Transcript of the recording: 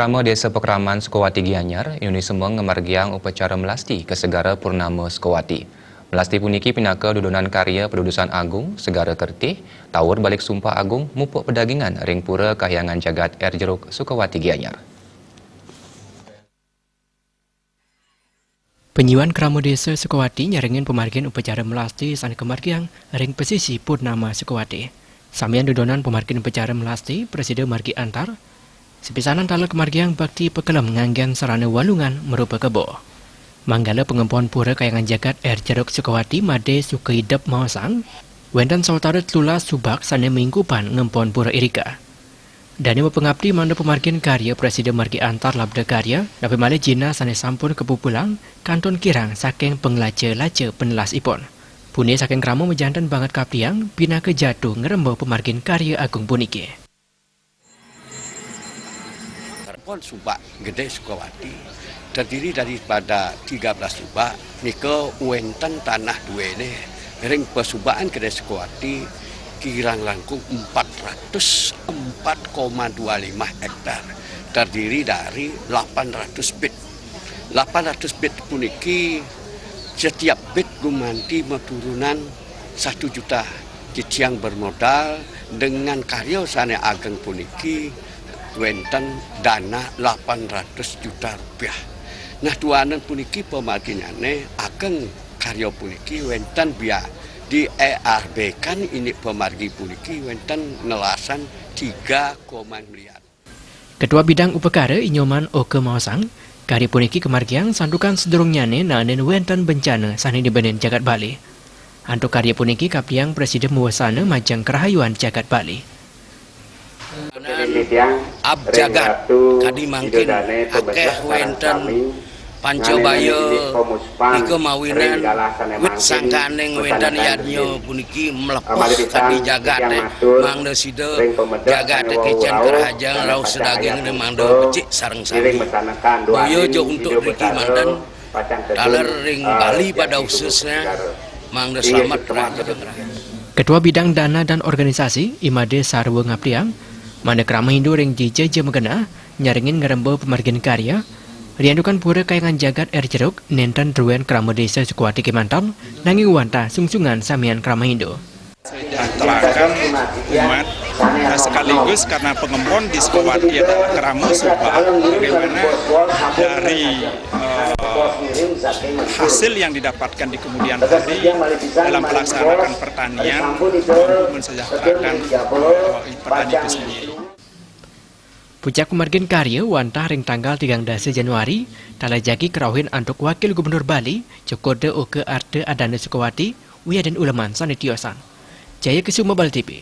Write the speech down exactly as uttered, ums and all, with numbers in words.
Krama Desa Pakraman Sukawati Gianyar, Indonesia ngamargiang upacara melasti ka Segara Purnama Sukawati. Melasti puniki pinaka dudonan karya padudusan agung Segara Kertih, taur balik sumpah agung mupuk pedagingan ring Pura Kahyangan Jagat Air Jeruk Sukawati Gianyar. Penyuan Krama Desa Sukawati nyarengin pamargin upacara melasti sane kamargiang ring pesisi Purnama Sukawati. Samian dudonan pamargin upacara melasti prasida margi antar, sapisanan taler kamargiang bakti pakelem nganggen sarana walungan marupa kebo. Manggala pangempon Pura Kahyangan Jagat Air Jeruk Sukawati made suka idep maosang, wenten sawatara telulas subak sane mingkupan ngempon pura irika. Dane mapangapti mangda pamargin karya prasida margi antar labda karya, napi malih jinah sane sampun kapupulang kantun kirang saking panglaja-laja panelasipun. Pune saking krama majanten banget kaptiang pinaka jatu ngremba pamargin karya agung puniki. Pon Subak Gede Sukawati terdiri daripada tiga belas subak, nika wenten tanah duene ring pesubakan Gede Sukawati kirang langkung empat ratus empat koma dua lima hektar, terdiri dari lapan ratus bit. Lapan ratus bit puniki setiap bit gumanti maturunan satu juta. Titiang bermodal dengan karya sane ageng puniki wenten dana lapan ratus juta rupiah. Nah, duaning puniki pamarginyane ageng karya puniki wenten biaya di E R B kan indik pamargi puniki wenten nelasan tiga koma miliar. Ketua Bidang Upakara I Nyoman Oka maosang, karya puniki kamargiang santukan sadurungnyane naenin wenten bencana sane nibenin jagat Bali. Antuk karya puniki kaptiang prasida mawasana majeng karahayuan jagat Bali. Ab jagat kadi mangkin akeh wenten Pancabaya nika mawinan wit sangkaning wenten yadnya puniki mlepuh kadi jagate, mangda sida jagate kicen kerajang rauh sedaging mangda becik sareng sami. Boya ja untuk riki manten taler ring Bali pada khususnya mangda selamat kerajang. Ketua Bidang Dana dan Organisasi, I Made Sarwa ngaptiang, mangda krama Hindu ring jija ja magenah nyarengin ngremba pamargin karya, riantukan Pura Kahyangan Jagat Air Jeruk nenten druen krama desa Sukawati kemanten, nanging wantah sungsungan samian krama Hindu. Telakan umat, nah, sekaligus karena pengempon di Sukawati adalah kerama subak, bagaimana dari uh, hasil yang didapatkan di kemudian hari dalam pelaksanaan pertanian mampu mensejahterakan uh, petani itu sendiri. Pucak pamargin karya wantah ring tanggal tigang dasa Januari, taler jagi karauhin antuk Wakil Gubernur Bali, Cokorda Oka Ardha Ananda Sukawati, wiadin uleman sane tiosan. Jaya Kesuma, Bali T V.